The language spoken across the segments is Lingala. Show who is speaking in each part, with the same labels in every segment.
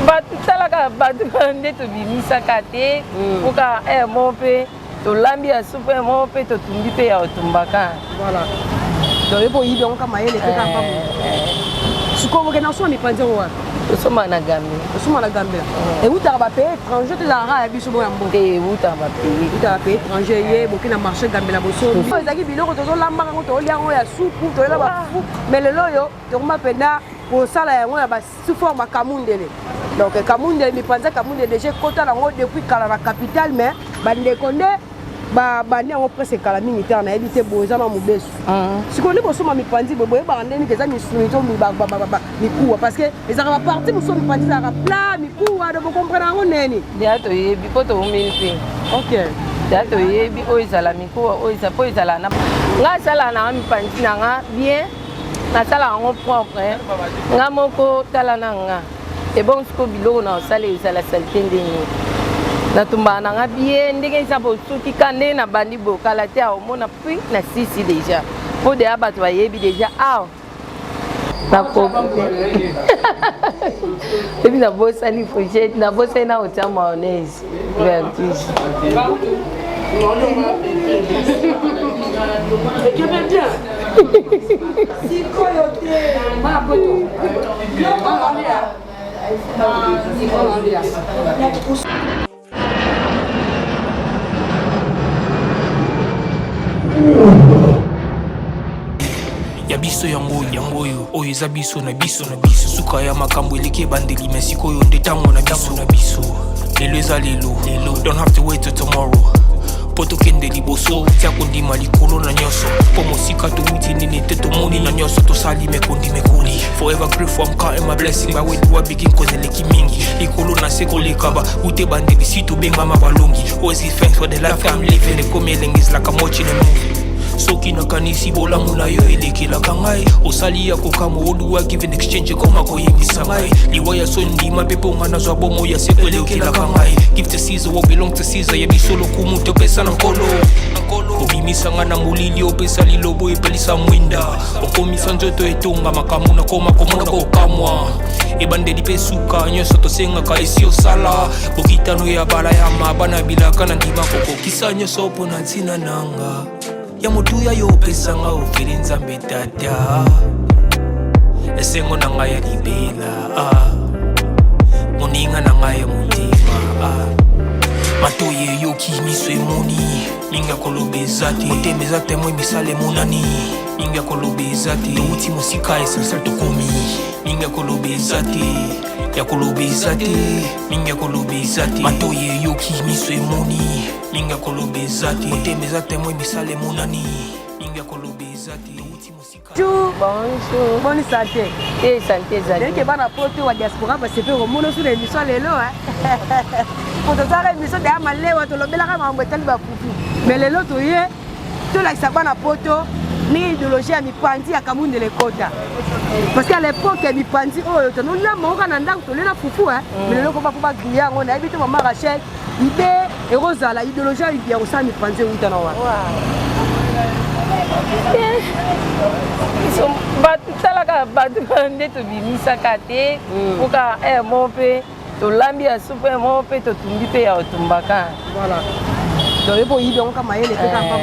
Speaker 1: Bato talaka bato nde tobimisaka te poka moko mpe tolambi ya supu ya moko mpe totumbi mpe ya kotumbaka.
Speaker 2: Voilà, donc yo mpo oyibi yango ka mayele mpe kaka sikoyo bokenda kosomba mipanzi yango wapi?
Speaker 1: Tosomba na Gambela.
Speaker 2: Osomba na Gambela. Eutaka bapays étranger to ezalaka ya biso boya mboka?
Speaker 1: Te, eutaka bapays.
Speaker 2: Eutaka pays étranger. Ye boke na marché Gambela, bosombi. Oyo ezalaki biloko tozolambaka yango, tozolia yango ya supu, toyela bafufu, mais lelo oyo tokoma mpenza kosala yango na sous forme ya kamundele. Donc kamundele, mipanzi ya kamundele déjà ekota nango depuis kala na capitale, mais bandeko nde babandi yango presque kala mingi te. Nayebi te, boye eza na mobesu. Sikoyo nde bosomba mipanzi boye, boyebaka ndeni ke eza misuni to mikuwa? Parce que ezalaka bapartie mosusu mipanzi ezalaka plat, mikuwa, donc bocomprendre yango neni?
Speaker 1: Deya toyebi mpo toumeli mpe. Deya toyebi oyo ezala mikuwa, oyo eza mpo ezala na nga. Asalaka nanga mipanzi nanga bien, nasalaka yango propre nga moko. Tala na nga ebongo sikoyo biloko na kosala ezala saleté ndenge natumbaka nanga bien, ndenge eza bosuki ka ndenge nabandi bokala te, aomona puis na sisi déjà mpo deya bato bayebi déjà awa. Nakoki te epi nabosani fourchette, nabosani na kotia mayonnaise, vertige.
Speaker 2: Ekebe bien sikoyo te.
Speaker 3: Ya biso yango, yango oyo, oyo eza biso na biso na biso. Suka ya makambo eleki ebandeli, me sikoyo nde ntango na biso na biso. Lelo eza lelo lelo, don't have to wait till tomorrow mpo tokende liboso. Tia kondima likolo na nyonso, mpo mosika towuti nini te, tomoni na nyonso tosali mekondi mekoli. Forever grateful, I'm counting my blessing. By where do I begin? Cause eleki mingi likolo na se koleka ba ute bandeli si tobengama balongi. Always give thanks for the life I'm living. Ekomi elengi, is like I'm watching a movie. Soki nakanisi bolamu na yo elekelaka ngai, osali ya kokamwa. Oduwa give in exchange, ekoma koyebisa ngai liwa ya so ndima mpe mponga nazwa bomo ya seko elekelaka ngai. Give to Caesar what belong to Caesar. Ya biso lokumu topesa na Nkolo. Obimisa ngai na molili, opesa lilobo, epelisa mwinda, okomisa nzoto etonga makambo nakoma komona kokamwa. Ebandeli mpe suka, nyonso tosengaka esi osala. Bokitano ya bala ya mabana bilaka na ndima kokokisa nyonso mpo na ntina nanga ya motuya yo opesanga ofeli. Nzambe Tata, esengo na ngai ya libela, ah. Moninga na ngai ya motema, ah. Matoyi eyoki, miso emoni, mingi ya koloba eza te. Motema eza témoin, misala emonani, mingi ya koloba eza te. Touti mosika, essentiel tokomi, mingi ya koloba eza te, ya koloba eza te, mingi ya koloba eza te. Matoyi eyoki, miso emoni, mingi ya koloba eza te. Motema eza témoin, misala emonani, mingi ya koloba eza te. Touti mosika.
Speaker 2: Bonjour.
Speaker 1: Bonjour.
Speaker 2: Bonne santé?
Speaker 1: Te, santé ezali.
Speaker 2: Ndenge bana poto wa diaspora basepe komona osu na émission lelo, po tosalaka émission deya malewa, tolobelaka makambo etali bafufu, mais lelo toye tolakisa bana poto ndenge idéologie ya mipanzi ya kamundele ekota, parce que à l'époque ya mipanzi oyo tonolamba oka na ndako, tolela fufu, mais lelo koma mpo bagriller yango. Nayebi te, mama Rachel, idée ekozala idéologie ya kosala mipanzi euta na wana?
Speaker 1: Bato talaka bato nde tobimisaka te poka moko mpe tolambi ya supu ya moko mpe totumbi mpe ya kotumbaka.
Speaker 2: Voilà, donc yo mpo oyibi yango ka mayele mpe kaka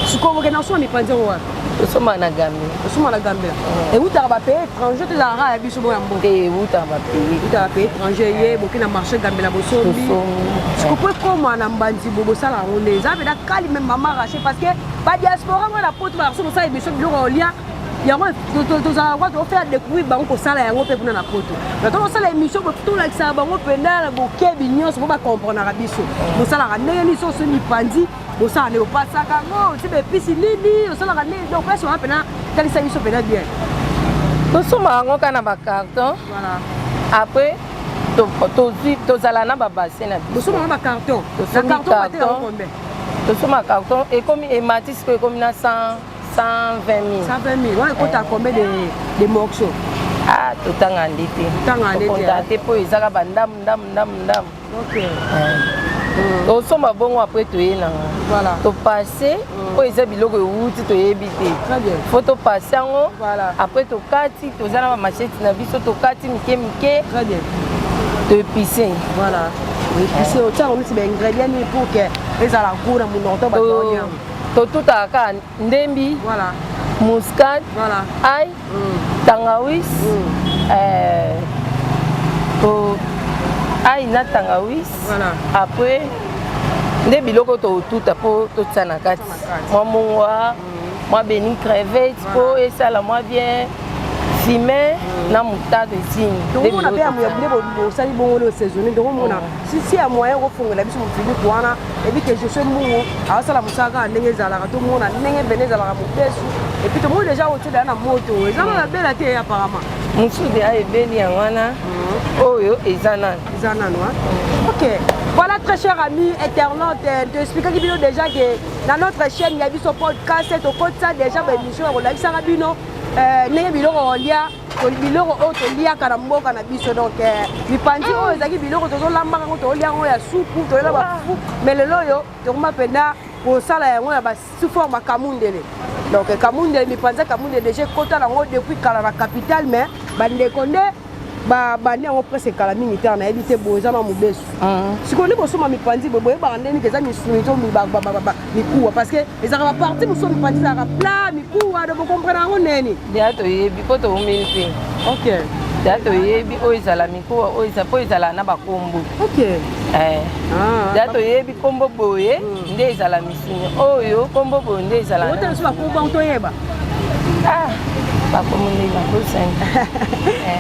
Speaker 2: sikoyo bokenda kosomba mipanzi yango wapi?
Speaker 1: Tosomba na Gambela.
Speaker 2: Osomba na Gambela. Eutaka bapays étranger to ezalaka ya biso boya mboka?
Speaker 1: Te, eutaka bapays.
Speaker 2: Eutaka pays étranger. Ye boke na marché Gambela, bosombi. Sikoyo po ekóma na mbanzi bo bosala yango nde eza mpenza kali. Mais mama Rachel, parce que badiaspora ngo na poto bakaso kosala émission biloko ya kolia yango, tozalaka kwa tofaire découvrir bango kosala yango mpe kuna na poto. Na tokosala émission, tolakisaka bango mpenza na bokebi nyonso mpo bacomprendraka biso. Bosalaka ndenge nini soso mipanzi? Bosala nde opasaka yango, otie baepisi nini, osalaka nini? Donc place wana mpena talisa biso mpena bien.
Speaker 1: Tosomba yango kaka na bacarton. Après tozwi, tozala na babassin na biso.
Speaker 2: Bosomba na bacarton? Na carton bateka yango combien?
Speaker 1: Tosomba carton, ekomi emati sikoyo, ekomi na 100 120 000.
Speaker 2: 120 000 wana ekota combien de morceaux?
Speaker 1: Ah, totanga nde te.
Speaker 2: Totanga nde te.
Speaker 1: Tokonta te mpo ezaka bandambu ndambu ndambu ndambu.
Speaker 2: Ok.
Speaker 1: Tosomba bongo, après toye nango. Topase oyo eza biloko ewuti, toyebi te. Faut topase yango. Après tokati, toza na bamachete na biso, tokati mike mike.
Speaker 2: Très bien.
Speaker 1: Toépise.
Speaker 2: Voilà, épice, otiaka neti baingrédient nini pour que ezala goût na monoko to bato baolia?
Speaker 1: Totutaka kaka ndembi, muscade, ail, tangawis, to ail na tangawis. Après nde biloko totuta mpo totia na kati, mwa mungwa, mwa beni crevette mpo esala mwa bien fume, na moutarde, esini.
Speaker 2: Tokomona mpe ya nde bosali bongo nde osaisonne. Tokomona si ya moyen kofongola biso mofiliku wana ebi ke Josue Mbungu aosala mosala kaka ndenge ezalaka. Tomona ndenge pene ezalaka mobesu. Et puis tomoni déjà otiela na moto, eza na bela te apparemment.
Speaker 1: Mosusu deya ebeli, yango wana oyo eza nano.
Speaker 2: Eza nano. Ok, voilà, très cher ami internaute, toexplikaki bino déjà que na notre chaîne ya biso podcast tokotisa déjà baémission ya kolakisaka bino ndenge biloko kolia, biloko oyo toliaka na mboka na biso. Donc mipanzi oyo ezalaki biloko tozolambaka yango, tolia yango ya supu, toyela bafufu, mais lelo oyo tokoma mpenza kosala yango na sous forme ya kamundele. Donc kamundele, mipanzi ya kamundele déjà ekota nango depuis kala na capitale, mais bandeko nde babandi yango presque kala mingi te. Nayebi te, boye eza na mobesu. Sikoyo nde bosomba mipanzi boye, boyebaka ndeni ke eza misuni to mikuwa? Parce que ezalaka baparti mosusu mipanzi ezalaka plat, mikuwa, do bocomprendre yango neni?
Speaker 1: Deya toyebi mpo toumeli mpe. Deya toyebi oyo ezala mikuwa, oyo eza mpo ezala na bakombo. Deya toyebi kombo boye nde ezala misuni, oyo kombo boye nde ezala.
Speaker 2: Otala biso bakombo yango toyeba.
Speaker 1: Bakombo nde bakosani.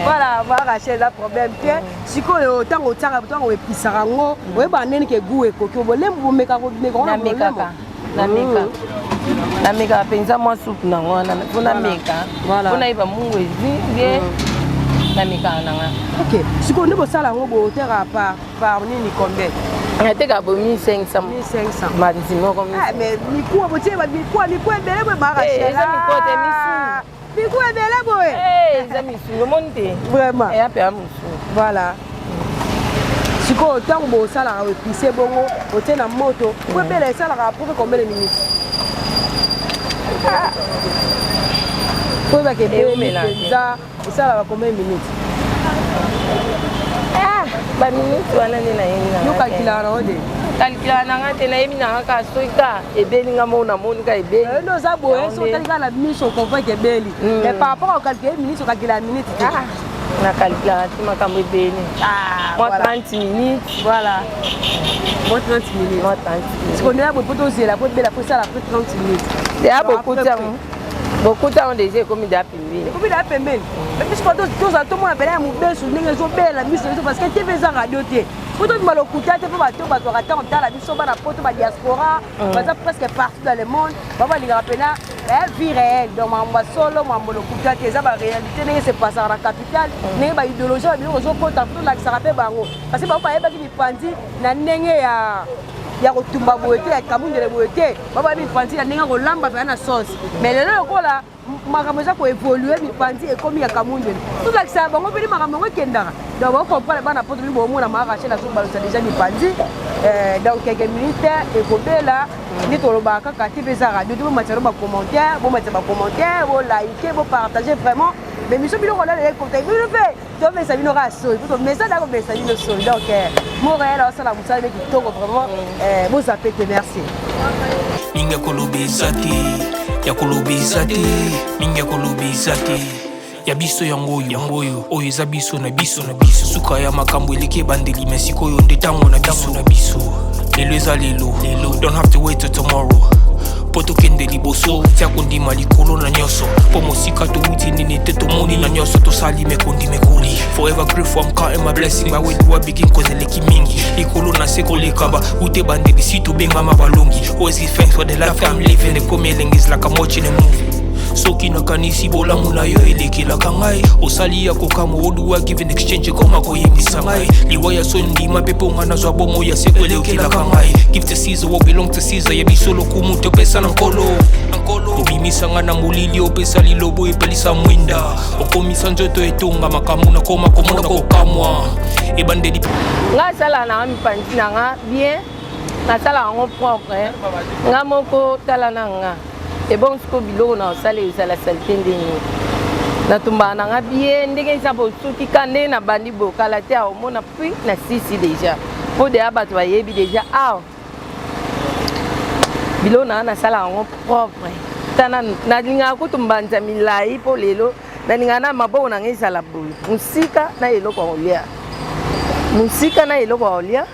Speaker 2: Voilà, voilà Rachel, eza problème te. Sikoyo ntango otiaka, ntango oepisaka yango, oyebaka ndeni ke goût ekoki? Bolembu bomeka komeka?
Speaker 1: Namekaka, nameka, namekaka mpenza mwa supu nango wana mpo nameka, mpo nayeba mungu ezwi bien, namekaka nanga.
Speaker 2: Ok, sikoyo nde bosala yango, boteka par nini, combien?
Speaker 1: Natekaka bo 1500.
Speaker 2: 1500.
Speaker 1: Manzi moko.
Speaker 2: Mais mikuwa, botie mikuwa, mikuwa ebele boye, Marachel.
Speaker 1: Eza mikuwa te, misuni.
Speaker 2: Mikuwa ebele boye.
Speaker 1: Eza misuni, omoni te?
Speaker 2: Vraiment.
Speaker 1: Eya mpe ya mosuni.
Speaker 2: Voilà, sikoyo ntango bosalaka épice bongo, otie na moto po ebele, esalaka pour combien de minutes po oyebaka ebele mpenza? Esalaka combien de minutes?
Speaker 1: Baminute wana nde nayebi.
Speaker 2: Yo calculaka nango te?
Speaker 1: Calculaka nanga te, nayebi nanga kaka soki ka ebeli, nga moko namoni ka ebeli.
Speaker 2: Nde oza boye, soki otali kaka na miso, ocomprend ke ebeli, mais par rapport ocalcule minute, ocalcula minute te?
Speaker 1: Nacalculaka te, makambo ebele, mwa 30 minutes.
Speaker 2: Voilà, mwa 30 minutes.
Speaker 1: Mwa 30 minutes.
Speaker 2: Sikoyo nde ya boye, mpo tozela po ebela, po esala après 30 minutes.
Speaker 1: Ya bokuti yango, bokuti yango déjà ekomi da pembeni.
Speaker 2: Ekomi da pembeni, mais biso tozala tomona pene ya mobesu ndenge ezobela miso biso, parce que TV eza radio te, po tobima lokuta te, mpo bato bazwaka ntango tala biso, bana poto, badiaspora baza presque partout dans le monde, ba balingaka mpena vie réelle. Donc makambo ya solo, makambo lokuta te, eza baréalité ndenge se passaka na capitale, ndenge baidéologie ya biloko ezokota, po tolakisaka mpe bango, parce que bango bayebaki mipanzi na ndenge ya kotumba boye te, ya kamundele boye te, babayebi mipanzi na ndenge ya kolamba mpena na sauce. Mais lelo lokola makambo eza koévolue, mipanzi ekomi ya kamundele, tolakisaka bango mpeni makambo yango ekendaka. Donc bocomprendre, bana poto bino bomona Maa Rachel azobalusa déjà mipanzi. Donc quelques minutes ekobela. Nde tolobaka kaka te, mpe eza radio te. Bomatisa no bacommentaire, bomatisa bacommentaire, bolike, bopartage vraiment. Mais miso biloko olala ekota bino mpe tomesa bino kaka soi, po tomesa da komesa bino soi. Donc Montréal aosala mosala nde kitoko vraiment, bozape te. Merci.
Speaker 3: Mingi ya koloba eza te, ya koloba eza te, mingi ya koloba eza te. Ya biso yango oyo, yango oyo, oyo eza biso na biso na biso. Suka ya makambo eleki ebandeli, me sikoyo nde ntango na biso na biso. Lelo eza lelo lelo, don't have to wait till tomorrow mpo tokende liboso. Tia kondima likolo na nyonso, mpo mosika towuti nini te, tomoni na nyonso tosali mekondi mekoli. Forever grateful, I'm counting my blessing. By where do I begin? Cause eleki mingi likolo na se koleka ba ute bandeli si tobengama balongi. Always give thanks for the life I'm living. Ekomi elengi, is like I'm watching a movie. Soki nakanisi bolamu na yo elekelaka ngai, osali ya kokamwa. Oduwa give in exchange, ekoma koyembisa ngai liwa ya so ndima mpe mpo nga nazwa bomo ya seko elekelaka ngai. Give to Caesar what belong to Caesar. Ya biso lokumu topesa na Nkolo. Obimisa nga na molili, opesa lilobo, epelisa mwinda, okomisa nzoto etonga makambo, nakoma komona kokamwa ebandeli.
Speaker 1: Nga asalaka nanga mipanzi nanga bien. Nasalaka yango propre nga moko. Tala na nga ebongo sikoyo biloko na osala ezala salite ndenge natumbaka na nga bien, ndenge eza bosuki ka ndenge nabandi bokala te, aomona puis na sisi déjà, mpo deya bato bayebi déjà awa biloko na nga nasalaka yango propre. Tana nalingaka kutu mbanza milai, mpo lelo nalingaka na maboko na nga ezala boye mosika na eloko ya kolia, mosika na eloko ya kolia.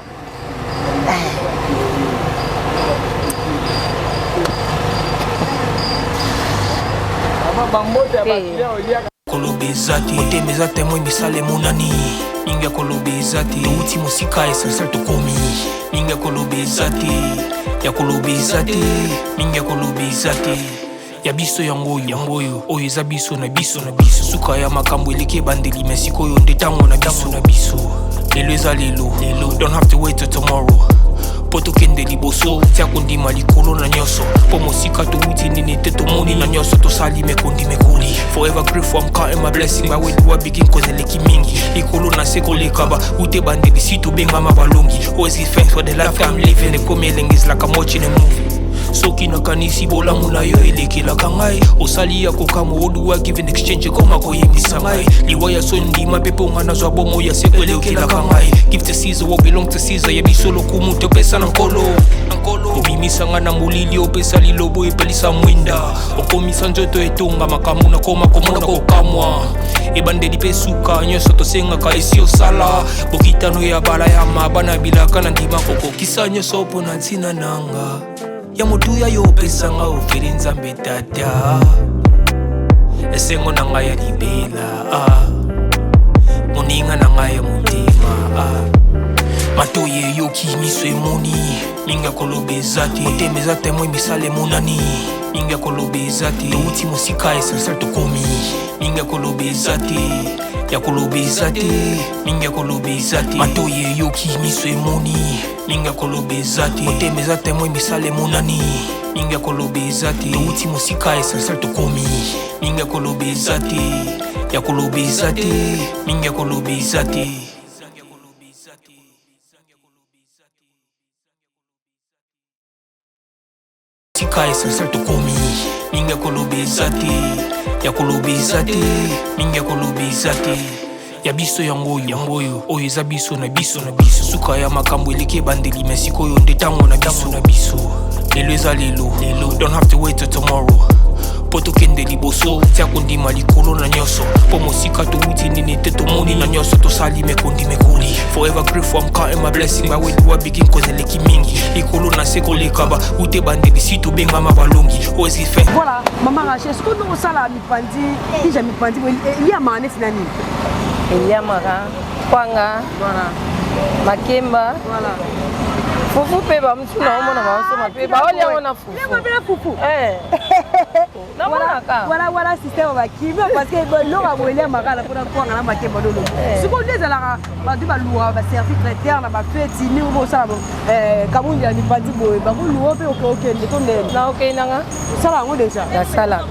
Speaker 3: Koloba eza te, motema eza témoin, misala emonani. Mingi ya koloba eza te, touti mosika, essentiel tokomi. Mingi ya koloba eza te, ya koloba eza te, mingi ya koloba eza te. Ya biso yango oyo, yango oyo, oyo eza biso na biso na biso. Suka ya makambo eleki ebandeli, me sikoyo nde ntango na biso na biso. Lelo eza lelo lelo, don't have to wait till tomorrow mpo tokende liboso. Tia kondima likolo na nyonso, mpo mosika towuti nini te, tomoni na nyonso tosali mekondi mekoli. Forever grateful, I'm counting my blessing. By where do I begin? Cause eleki mingi likolo na se koleka ba ute bandeli si tobengama balongi. Always give thanks for the life I'm living. Ekomi elengi, is like I'm watching a movie. Soki nakanisi bolamu na yo elekelaka ngai, osali ya kokamwa. Oduwa give in exchange, ekoma koyembisa ngai liwa ya so ndima mpe mpo nga nazwa bomo ya seko elekelaka ngai. Give to Caesar what belong to Caesar. Ya biso lokumu topesa na Nkolo. Obimisa nga na molili, opesa lilobo, epelisa mwinda, okomisa nzoto etonga makambo nakoma komona kokamwa. Ebandeli mpe suka, nyonso tosengaka esi osala. Bokitano ya bala ya mabana bilaka na ndima kokokisa nyonso mpo na ntina nanga ya motuya yo opesanga ofeli. Nzambe Tata, esengo na ngai ya libela, ah. Moninga na ngai ya motema, ah. Matoi eyoki, miso emoni, mingi ya koloba eza te. Motema eza témoin, misala emonani. Mingi ya koloba eza te, touti mosika, essentiel tokomi. Mingi ya koloba eza te, ya koloba eza te, mingi ya koloba eza te. Matoi eyoki, miso emoni, mingi ya koloba eza te. Motema eza témoin, misala emonani. Mingi ya koloba eza te, touti mosika, essentiel tokomi. Mingi ya koloba eza te, ya koloba eza te, mingi ya koloba eza te. Tika essentiel tokomi. Mingi ya koloba eza te, ya koloba eza te, mingi ya koloba eza te. Ya biso yango oyo, yango oyo, oyo eza biso na biso na biso. Suka ya makambo eleki ebandeli, me sikoyo nde ntango na biso na biso. Lelo eza lelo lelo, don't have to wait till tomorrow mpo tokende liboso. Tia kondima likolo na nyonso, mpo mosika towuti nini te, tomoni na nyonso tosali mekondi mekoli. Forever grateful, I'm counting my blessing. By where do I begin? Cause eleki mingi likolo na se koleka ba ute bandeli si tobengama balongi. Always give thanks.
Speaker 2: Voilà, mama Rachel, soki ndongo osala mipanzi ija mipanzi boye, eliamaka neti na nini?
Speaker 1: Eliamaka kwanga, makemba, fufu mpe bamosusu naomona baosoma mpe baolia yango na fufu.
Speaker 2: Mpe na fufu.
Speaker 1: Namonaka.
Speaker 2: Voilà système bakimi, parce que eloko ya boye eliamaka na mpona kwanga na makemba lolo. Sikoyo nde ezalaka bato baluka baservice traiteur na bafeti ndenge bosala kamundi ya mipanzi boye, bakoluka mpe okende to ndenge?
Speaker 1: Naokendanga.
Speaker 2: Osala yango déjà?
Speaker 1: Nasalaka,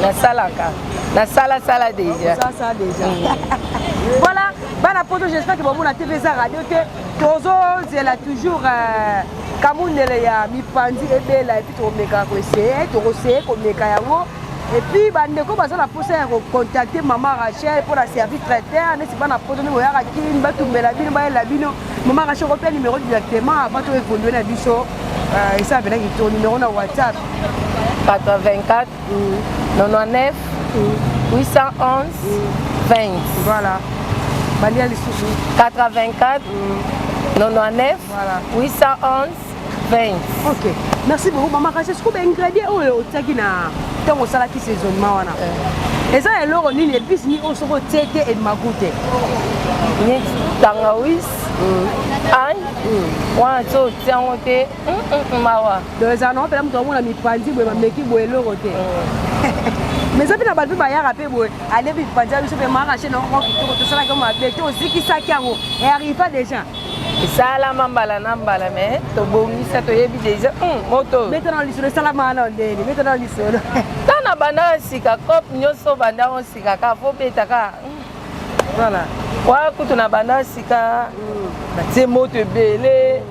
Speaker 1: nasalaka, nasalasala déjà.
Speaker 2: Ça déjà. Voilà, bana poto, j'espère que bomona TV, eza radio te. Tozozela toujours kamundele ya mipanzi ebela, et puis tokomeka koessayer, tokoessayer komeka yango. Et puis bandeko baza na mposa ya kocontacter mama Rachel mpona service traiteur, neti bana poto ndenge oyaka kini, batumbela bino, bayela bino, mama Rachel okopia numéro directement avant to évolue na biso. Esala mpena kitoko, numéro na WhatsApp.
Speaker 1: 84 99 811 20.
Speaker 2: Voilà, balia lisusu.
Speaker 1: 84 99 811 20.
Speaker 2: Ok, merci beaucoup, mama Rachel. Sikoyo baingrédient oyo otiaki na ntango osalaki saisonnement wana, eza eloko nini, épice nini oyo soki otie te emaku te?
Speaker 1: Neti tangawisi, ail wana, ti otia yango te, mawa.
Speaker 2: Donc ezala nango mpena moto amona mipanzi boye, bameki boye, eloko te. Mais eza mpe na bato mpe bayaka mpe boye, alebi mipanzi ya biso mpe marache nango kitoko, tosalaki yango mabe te, ozikisaki yango, earriva déjà?
Speaker 1: Esalama mbala na mbala, mais tobongisa, toyebi déjà moto.
Speaker 2: Beta na lisolo, esalama na ndeni? Beta na lisolo.
Speaker 1: Ta na banda ya sika, cope nyonso banda yango sika kaka, fo beta kaka.
Speaker 2: Voilà.
Speaker 1: Wa kutu na banda ya sika, batie moto ebele.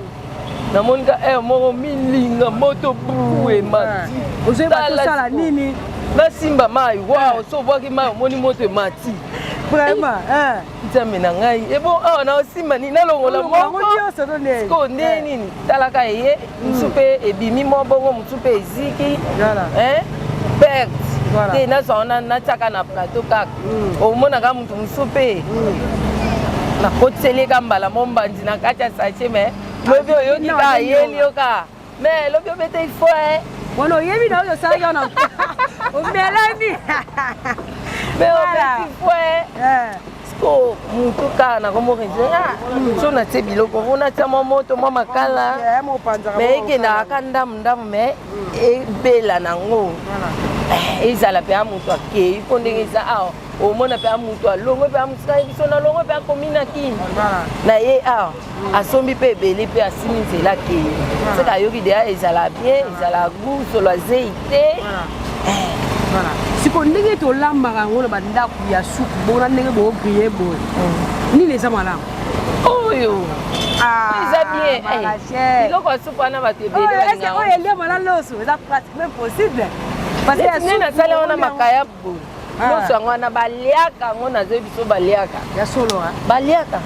Speaker 1: Namoni ka aire moko milinga moto bu emati.
Speaker 2: Ozoyeba tosala nini?
Speaker 1: Nasimba mai, wow, so obwaki mai omoni moto emati.
Speaker 2: Vraiment, eh.
Speaker 1: Nzambe na ngai, ebo awa naosimba nini? Nalongola moko sikoyo nde nini? Talaka eye mosusu mpe ebimi mwa bongo, mosusu mpe eziki. Perte te, nazwa wana natiaka na plateau kaka. Omonaka moto mosusu mpe nakotiseli ye ka mbala mo mbandi na kati ya sachet, mais lobi oyoki ka ayeli yo ka, mais lobi obeta il faut
Speaker 2: wana oyebi na oyo osalaki wana omelani.
Speaker 1: Mais obeti faut siko motu kaka nakomorenze so natie biloko vo natia mwa moto, mwa makala, mais ekendaka ka ndamu ndamu, mais ebela nango ezala mpe ya moto akei mpo ndenge eza awa, omona mpe ya moto alongwe mpe ya mosika biso nalongwe mpe akomi na kini na ye awa, asombi mpe ebele mpe asimi nzela akei, seke ayoki deya ezala bien, ezala goût, solo azei te.
Speaker 2: Siko ndenge tolambaka yango na bandako ya supu bona, ndenge boogriller boye, nini eza malamu?
Speaker 1: Oyo eza bien, biloko ya supu wana bato ebele.
Speaker 2: Oyo eliama na loso eza pratiquement possible.
Speaker 1: Nde nasali wana makaya boye, loso yango wana baliaka yango, nazoyi biso baliaka.
Speaker 2: Ya solo?
Speaker 1: Baliaka,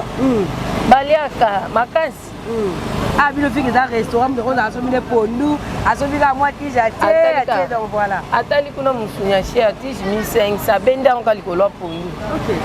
Speaker 1: baliaka makasi.
Speaker 2: Ah, bino fiki eza restaurant, moto kozala asombi nde pondu, asombi kaka mwa tige atie atie, donc voilà.
Speaker 1: Atali kuna mosuni ya cher, tige 1500, abendi yango ka likolo ya pondu,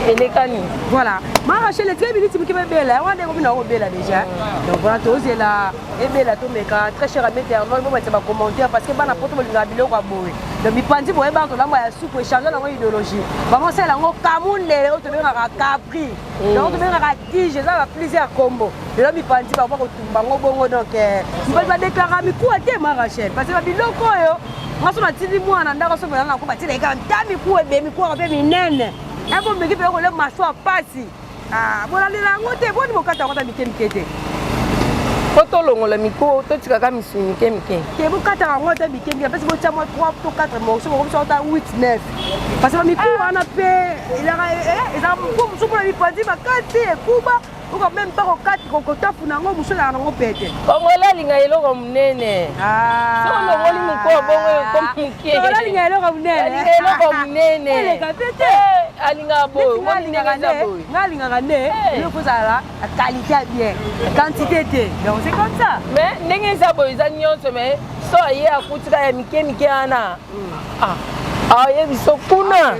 Speaker 1: elekani.
Speaker 2: Voilà, ma Rachel, etikali miniti moke bebela yango ndenge bino akobela déjà, donc voilà, tozela ebela tomeka. Très cher ami internaute, bomatisa bacommentaire parce que bana poto bolingaka biloko ya boye. Donc mipanzi boyebaka tolamba ya supu, échange nango idéologie, bango osala yango kamundele oyo tobengaka capri, donc tobengaka tige, eza ba plusieurs kombo. Lelo mipanzi bakoka kotumba yango bongo, donc mipanzi badéclaraka mikuwa te, ma Rachel, parce que babiloko oyo nga so natindi mwana ndako so mpena nako batina kaka nta mikuwa ebe, mikuwaka mpe minene, ebomeki mpe kole maswa pasi bolandela yango te. Boni bokata yango ata mike mike te?
Speaker 1: Po tolongola miko, totikaka misuni mike mike.
Speaker 2: Te, bokataka yango ata mike mike, mpesi botia mwa 3 to 4 morceau, bokomisa ata 8 9, parce que bamikuwa wana mpe eza mosusu mpona mipanzi makasi ekuba oka même pas kokati kotafuna yango, mosusu ezalaka nango pete.
Speaker 1: Kongola alinga eloko monene, so olongoli mokuwa bongo ekomi moke.
Speaker 2: Kongola alinga eloko monene.
Speaker 1: Alinga eloko monene.
Speaker 2: Eleka pe te.
Speaker 1: Alingaka boye, omoni ndenge eza boye.
Speaker 2: Nga alingaka nde biloko ezala na qualité ya bien, quantité te, donc c'est comme ça.
Speaker 1: Mais ndenge eza boye eza nyonso, mais so aye akutika ya mike mike wana, ayebi so kuna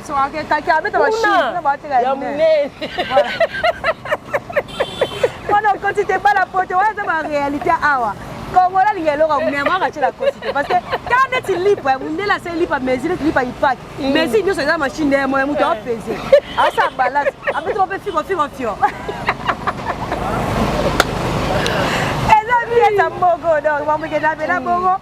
Speaker 2: kuna
Speaker 1: ya monene.
Speaker 2: Wana okoti te, bala poto wana eza baréalité awa. Kongola alinga eloko ya monene, mwaka tie na kosi te, parce que kaka neti lipa ya mondele asali lipa mesure, neti lipa ipaki mesure nyonso eza machine nde moya, moto apese asa balance abetaka mpe fiko fiko fio, eza bieta mboko. Donc bamokenda pena bongo.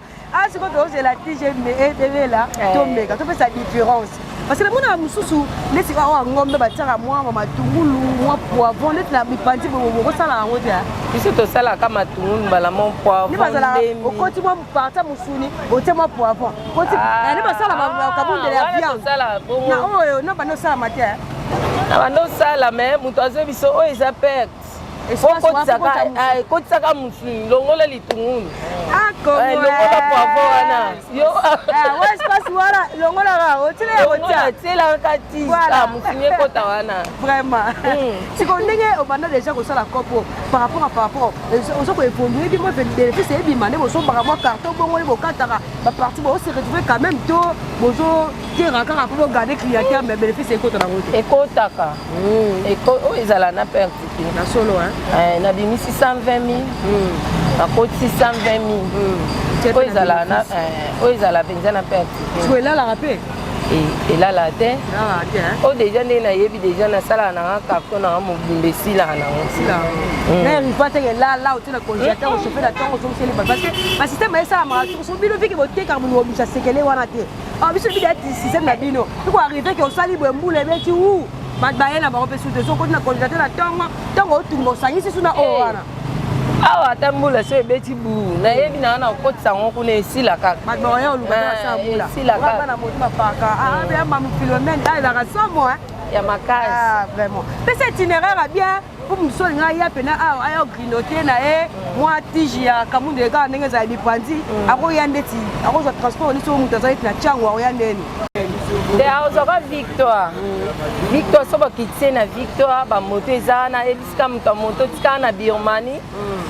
Speaker 2: Sikoyo tozela tige ebebela, tomeka, topesa différence, parce que namona mosusu neti awa ngombe batiaka mwa matungulu, mwa poivron, neti na mipanzi bokosala yango te?
Speaker 1: Biso tosalaka matungulu mbala mo poivron.
Speaker 2: Bazalaka okoti mwa partie mosuni, otie mwa poivron, nde basala kabundele ya viande na oyo no banda osalama te.
Speaker 1: Na banda osala, mais moto azwi biso oyo eza perte, kotisaka mosuni, longola litungulu, longola poivron wana yo.
Speaker 2: Espace wana longolaka, otila ya kotia.
Speaker 1: Tielaka ti mosuni ekota wana.
Speaker 2: Vraiment, siko ndenge obanda déjà kosala kopo par rapport oza koévolue bi mwa bénéfice ebima nde bosombaka mwa carton bongo nde bokataka bapartie, bose retrouve quand même to bozotera kaka mpo bogarde clientèle, mais bénéfice ekota nango te?
Speaker 1: Ekotaka, oyo ezala na perte te.
Speaker 2: Na solo?
Speaker 1: Nabimisi 120 000, nakotisi 120 000, oyo ezala mpenza na perte
Speaker 2: te. So elalaka mpe?
Speaker 1: Elala te. Oyo déjà ndenge nayebi déjà, nasalaka nanga carton nanga mobimba, esilaka nango.
Speaker 2: Riva teke elala, otie na congélateur, ochauffe na ntongo, ozongiseli, parce que basystème esalamaka so bino viki botekaka bolingo obimisa sekele wana te. Biso bidi ati système na bino iko arrive ke osali boye, mbula ebeti wu, bato baye na bango mpe su te. So okoti na congélateur na ntongo, ntongo otumba, osangisi su na oyo wana.
Speaker 1: Awa ata mbula so ebeti bu, nayebi nanga na kokotisa yango kuna, esila kaka.
Speaker 2: Bato baoya oluka basala mbula bana moto bapaka beyamba mofilomene ezalaka somo
Speaker 1: ya makasi.
Speaker 2: Vraiment, pesa itinéraire ya bien. Mpo mosusu alinga aya mpena awa, aya grignote na ye mwa tige ya kamundele kaka ndenge ezala mipanzi, akoya ndeti akozwa transport neti oyo moto aza neti na Tshangu, akoya ndeni?
Speaker 1: Te, akozwaka Victoire. Victoire, so bakitise na Victoire, bamoto eza wana, ebisika moto ya moto tikaka na Birmanie,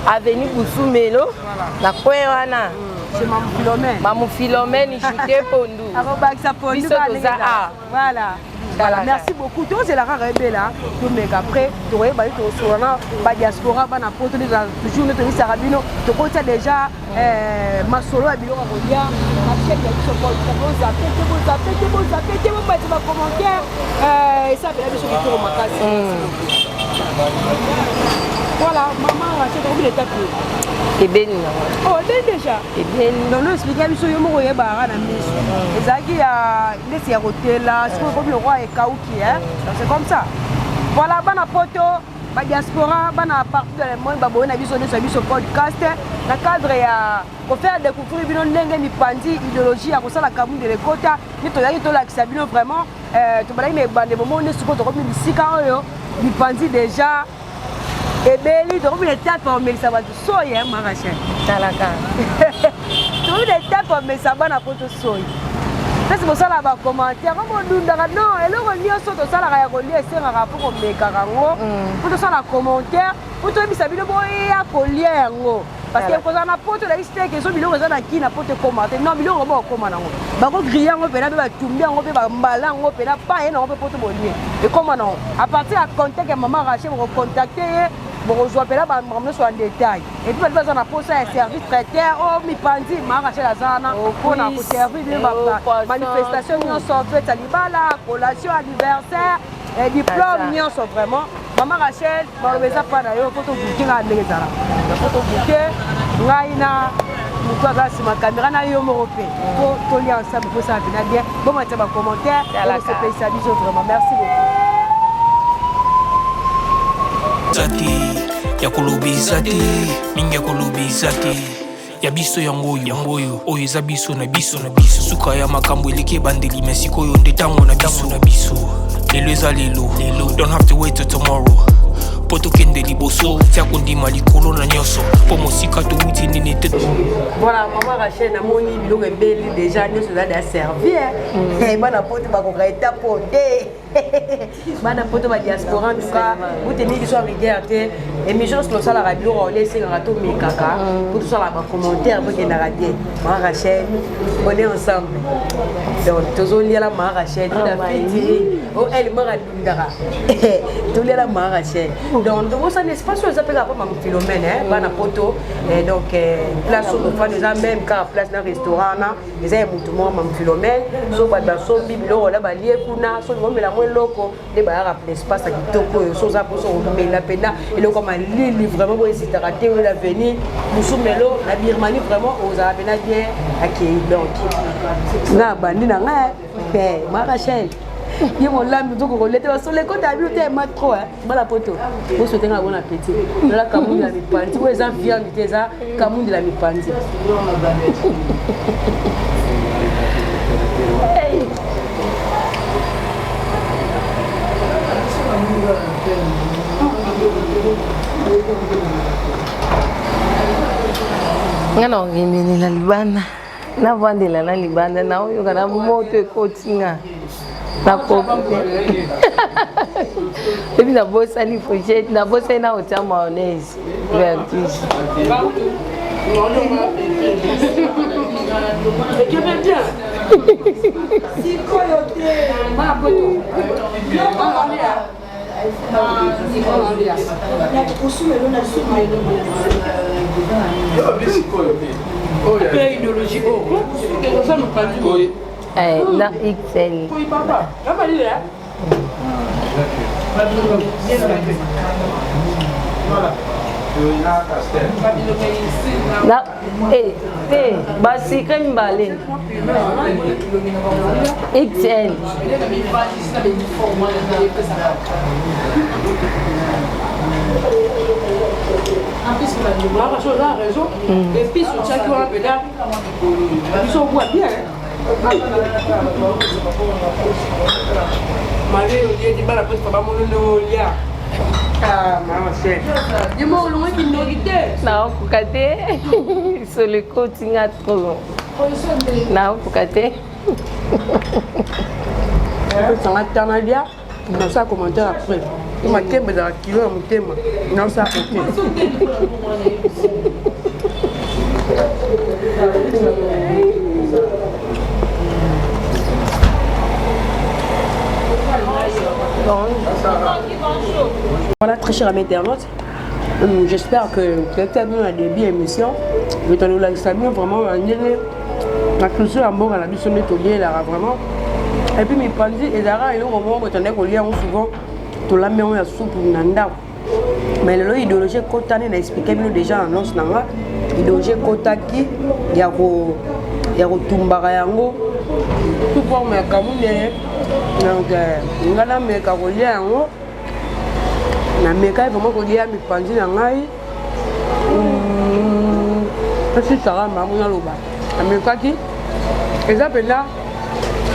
Speaker 1: avenue Busumelo, na coin wana.
Speaker 2: Chez Mamu Philomène.
Speaker 1: Mamu Philomène Jute Pondu.
Speaker 2: Akobakisa pondu.
Speaker 1: Biso toza a
Speaker 2: Voilà, merci beaucoup. Tozela kaka ebela, tomeka, après tokoyeba ye, tokosola na badiaspora, bana Poto nde toujours nde toyebisaka bino. Tokotia déjà masolo ya biloko ya kolia na chaîne ya biso. Bozape te, bozape te, bozape te, bombati bacommentaire, esabela biso kitoko makasi. Voilà, mama Rachel, tokomi na étape.
Speaker 1: Ebeni nango.
Speaker 2: Oh, ebeni déjà.
Speaker 1: Ebeni.
Speaker 2: Donc no expliquer biso yo moko, oyebaka na miso ezalaki ya ndeti ya kotela, sikoyo ekomi lokwa ekauki. Donc c'est comme ça. Voilà, bana Poto, badiaspora, bana partout dans le monde, baboye na biso nyonso ya biso podcast na cadre ya kofaire découvrir bino ndenge mipanzi idéologie ya kosala kamundele ekota nde tozalaki tolakisa bino. Vraiment, tobandaki na ebande, bomoni nde sikoyo tokomi bisika oyo mipanzi déjà ebeli. Tokomi na étape ya komelisa bato soyi, Marachel.
Speaker 1: Talaka.
Speaker 2: Tokomi na étape ya komelisa bana Poto soyi. Mpesi bosala bacommentaire ko bodundaka non, eloko nyonso tosalaka ya kolia esengaka mpo komekaka yango, mpo tosala commentaire, mpo toyebisa bino boya kolia yango, parce que kozala na Poto elakisi te ke so biloko eza na kina Poto ekóma te. Non, biloko bo okóma nango, bakogrille yango mpena mpe batumbi yango mpe bambala yango mpena pa ye nango mpe Poto bolie ekóma nango. À partir ya contact ya mama Rachel, bokocontacte ye, bokozwa mpena bamakambo nyonso ya détail. Et puis bato baza na posa ya service traiteur oyo mipanzi, mama Rachel aza wana mpona koservir bino manifestation nyonso, fête ya libala, collation, anniversaire, diplôme nyonso. Vraiment, mama Rachel, maloba eza mpa na yo po tobuke kaka ndenge ezala, po tobuke ngai na moto aza nsima caméra na yo moko mpe, po tolia ensemble, po esala mpena bien. Bomatia bacommentaire, osepelisa biso vraiment. Merci beaucoup.
Speaker 3: Eza te ya koloba, eza te mingi ya koloba, eza te ya biso yango oyo, yango oyo, oyo eza biso na biso na biso. Suka ya makambo eleki ebandeli, me sikoyo nde ntango na biso na biso. Lelo eza lelo, lelo. Don't have to wait till tomorrow mpo tokende liboso. Tia kondima likolo na nyonso, mpo mosika towuti nini te.
Speaker 2: Voilà, mama Rachel, namoni biloko ebeli déjà, nyonso eza déjà servi. Bana Poto bakoka etapo te. Bana Poto, badiaspora, en tout cas boteni biso ya rigueur te. Émission nyonso tosalaka, biloko olia esengaka tomekaka po tosalaka bacommentaire, bokendaka te. Mama Rachel, on est ensemble, donc tozoliala mama Rachel na fiti o ele moko adundaka, toliala mama Rachel. Donc tobosani espace oyo eza mpe kaka mpo mama Philomène. Bana Poto, donc place oyo tofandi eza même kaka place na restaurant wana, eza ya motu moko, mama Philomène. So bato basombi biloko na balie kuna, so omela mwa eloko nde bayaka espace ya kitoko oyo. So oza mposo komela mpena eloko ya malili, vraiment bohésitaka te. Oyo l'avenue Musumelo na Birmanie, vraiment ozala mpena bien akei. Donc nga bandi na ngai, ma Rachel ye molambi, ozokokolia te, basolo ekota bino te ma trop. Bala Poto, bosote nga bon appétit. Lola kamundi na mipanzi oyo eza viande te, eza kamundi na mipanzi.
Speaker 1: Nga na okemelela libanda, navandela na libanda, naoyoka na moto ekoti nga, nakoki te. Epi nabosani fourchette, nabosani na kotia mayonnaise vertige.
Speaker 2: Sikoyo te,
Speaker 1: Na XL. Na te, basucre mibale XL.
Speaker 2: Oza raison, épice otiaki wana mpena biso obwa bien malgré olie ti bana mposi bamono ndenge olia. Ah, mama chef. Yemo olongwe kindoki te.
Speaker 1: Naokoka te. Solo ekoti nga trop. Naokoka te.
Speaker 2: Opesanga temps nalia, nasala commentaire après. Makemba ezalaka kilo ya motema, nasala ok. Voilà, très cher ami internaute, j'espère que tu as bien le début émission. Je te l'olakisa bien vraiment na ndenge na culture ya mboka na biso nde tolielaka vraiment. Et puis mipanzi ezalaka eloko moko boye tondaki kolia yango souvent, tolambi yango ya supu na ndako. Mais lelo idéologie ekota nde na expliquer bino déjà na annonce na nga, idéologie ekotaki ya ko ya kotumbaka yango sous forme ya kamundele. Donc nga nameka kolia yango, namekaki vraiment kolia mipanzi na ngai. Esisaka mamu naloba namekaki, eza mpenza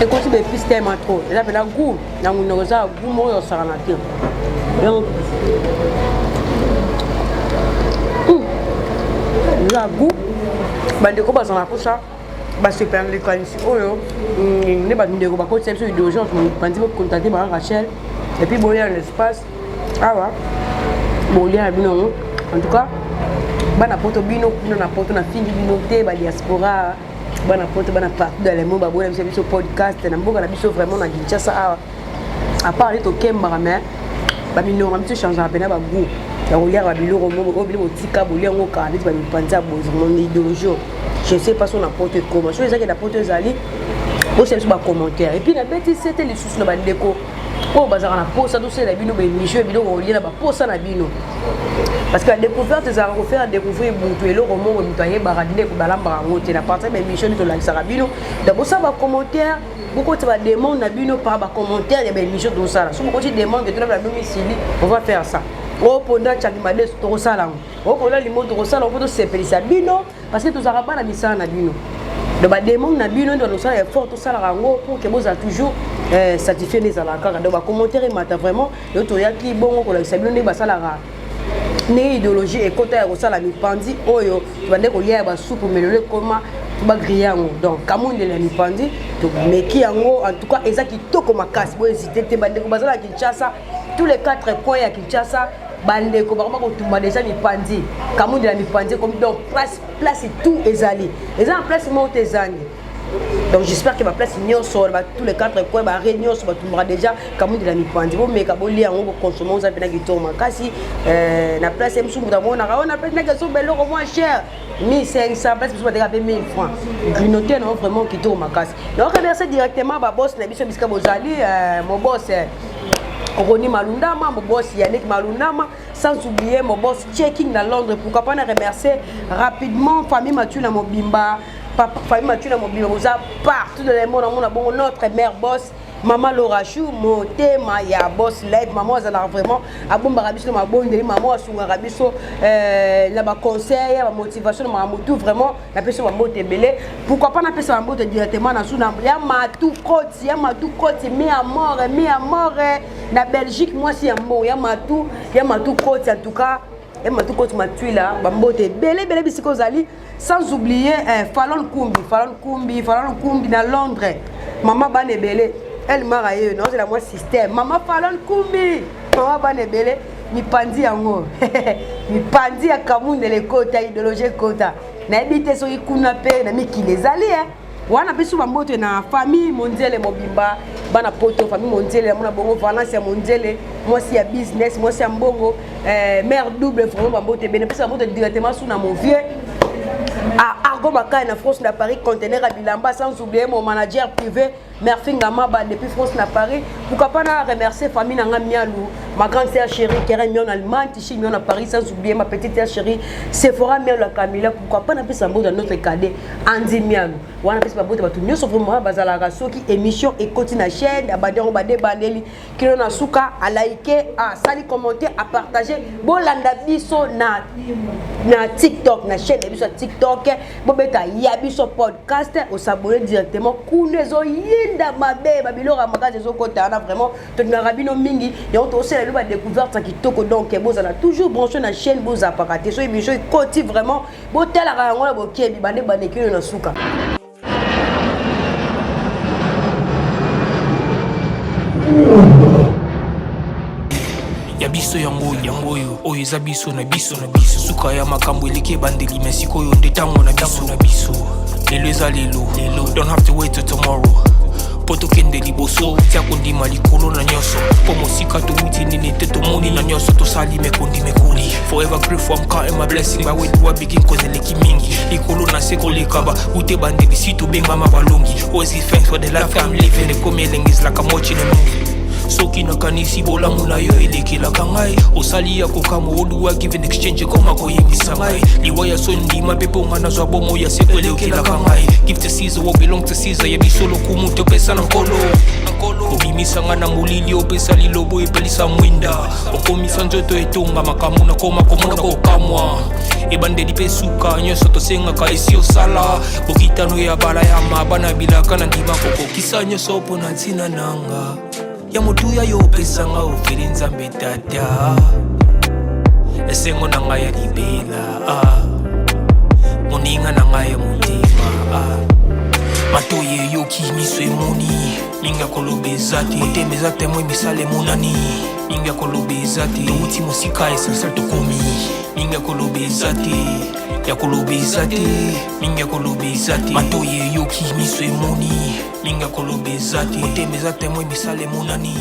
Speaker 2: ekoti baépice tellement trop, eza mpenza goût na monoko, eza goût moko ya kosakana te. Donc eza goût. Bandeko bazala mposa basepela na likanisi oyo nde bandeko bakotisa biso idéologie mipanzi, bocontacte baka Rachel et puis bolia na l'espace awa, bolia na bino yango. En tout cas bana Poto, bino kuna na Poto, nafingi bino te. Badiaspora, bana Poto, bana partout dans le monde, baboya biso biso podcast na mboka na biso vraiment na Kinshasa awa. À part nde tokembaka, mais baminoko na biso echangeaka mpena bagoût ya koliaka babiloko moko oyo bino botika bolia yango kala, neti bamipanzi ya boye. Vraiment idéologie, je sais pas so na Poto ekoma, so ezaki na Poto ezali, bosala biso bacommentaire. Et puis nabeti sete lisusu na bandeko oyo bazalaka na posa tosalela bino baémission ya biloko kolia na baposa na bino, parce que badécouverte ezalaka kofaire découvrir butu eloko moko moto ayebaka nde balambaka yango te. Na partir ya baémission nde tolakisaka bino. Donc bosala bacommentaire, bokoti bademande na bino par bacommentaire ya baémission tosala. So bokoti demande tolabela bino misili, on va faire ça. Oponda changi madeso, tokosala yango. Oponda limo, tokosala yango, mpo tosepelisa bino, parce que tozalaka bana misala na bino. Donc bademande na bino nde tosala effort, tosalaka yango pour que bozala toujours satisfait. Nde ezalaka kaka. Donc bacommentaire emata vraiment. Yo toyaki bongo kolakisa bino ndenge basalaka, ndenge idéologie ekota ya kosala mipanzi oyo tobande kolia ya basupu, melelo ekoma bagrille yango. Donc kamundele ya mipanzi, tomeki yango. En tout cas eza kitoko makasi. Bohésite te, bandeko baza na Kinshasa, tous les quatre coins ya Kinshasa, bandeko bakoma kotumba déjà mipanzi, kamundele ya mipanzi ekomi. Donc place place tout ezali, eza na place moko te ezangi. Donc j'espère que baplace nyonso, tous les quatre coins, bare nyonso batumbaka déjà kamundela mipanzi. Bomeka, bolia yango, boconsommer, oza mpena kitoko makasi. Na place ye mosusu moto amonaka oyo na place nake ezomba eloko moins cher 1500, place mosusu bateka mpe 1000 francs. Grignoter nango vraiment kitoko makasi. Donc remercie directement baboss na biso bisika bozali, moboss Roni Malundama, mon boss Yannick Malundama, sans oublier mon boss Checking na Londres. Pourquoi pas remercier rapidement famille Mathieu na Mobimba, papa famille Mathieu na Mobimba, vous a partout dans le monde, on a bon notre mère boss Mama Laura Chou, motema ya boss live, maman azalaka vraiment abombaka biso na mabondeli, mama asungaka biso na baconseil, ya bamotivation, na makambo tout. Vraiment napesi bambote ebele. Pourquoi pas napesa bambote directement na su na ya Matu Koti, ya Matu Koti, mi amore, mi amore na Belgique, mwasi ya mbongo, ya Matu, ya Matu Koti. En tout cas ya Matu Koti Matwila, bambote ebele ebele bisika ozali. Sans oublier Falon Kumbi, Falon Kumbi, Falon Kumbi na Londres, mama bana ebele, Elmara ye naozela mwa système. Mama Falon Kumbi, mama bana ebele, mipanzi yango, mipanzi ya kamundele ekota, idéologie ekota. Nayebi te soki kuna mpe na mikili ezali e wana. Biso bambote na famille Mondiele mobimba, bana Poto, famille Mondiele yamona bongo, Valence ya Mondiele, mwasi ya business, mwasi ya mbongo, mère double. Vraiment bambote ebele. Mpesa bambote directement su na mon vieux à Argo Makai na France na Paris, conteneur à bilamba, sans oublier mon manager privé Merci Ngamaba depuis France na Paris. Pourquoi pas na remercier famille Nanga Mialou, ma grande sœur chérie Keren Mion en Allemagne, Tichi Mion à Paris, sans oublier ma petite sœur chérie Sephora Mialou à Camilla. Pourquoi pas na pesa mbote notre cadet Andy Mialou. Wana pesa mbote bato nyonso vraiment bazalaka soki émission ekoti na chaîne, abandi yango bade bandeli kino na suka, alike, asali commentaire, apartage. Bolanda biso na TikTok, na chaîne na biso ya TikTok, bobeta Ya Biso Podcast, osabone directement kuna ezoyinda. Bitinda mabe, babiloko ya makasi ezokota wana. Vraiment tolingaka bino mingi, yango tokosala bino badécouverte ya kitoko. Donc bozala toujours branché na chaîne, bozapaka te. Soki biso ekoti, vraiment botalaka yango na bokebi, bande bandekino na suka.
Speaker 3: Ya biso yango yango oyo, oyo eza biso na biso na biso. Suka ya makambo eleki ebandeli, me sikoyo nde ntango na biso na biso. Lelo eza lelo lelo, don't have to wait till tomorrow mpo tokende liboso. Tia kondima likolo na nyonso, mpo mosika towuti nini te, tomoni na nyonso tosali mekondi mekoli. Forever grateful, I'm counting my blessing. By where do I begin? Cause eleki mingi likolo na se koleka ba ute bandeli si tobengama balongi. Always give thanks for the life I'm living. Ekomi elengi, is like I'm watching a movie. Soki nakanisi bolamu na yo elekelaka ngai, osali ya kokamwa. Oduwa give in exchange, ekoma koyebisa ngai liwa ya so ndima mpe mponga nazwa bomo ya seko elekelaka ngai. Give to Caesar what belong to Caesar. Ya biso lokumu topesa na Nkolo. Obimisa ngai na molili, opesa lilobo, epelisa mwinda, okomisa nzoto etonga makambo nakoma komona kokamwa. Ebandeli mpe suka, nyonso tosengaka esi osala. Bokitano ya bala ya mabana bilaka na ndima kokokisa nyonso mpo na ntina nanga ya motuya yo opesanga ofeli. Nzambe Tata, esengo na ngai ya libela, ah. Moninga na ngai ya motema, ah. Matoi eyoki, miso emoni, mingi ya koloba eza te. Motema eza témoin, misala emonani, mingi ya koloba eza te. Touti mosika, essentiel tokomi, mingi ya koloba eza te, ya koloba eza te, mingi ya koloba eza te. Matoi eyoki, miso emoni, mingi ya koloba eza te. Motema eza témoin, misala emonani.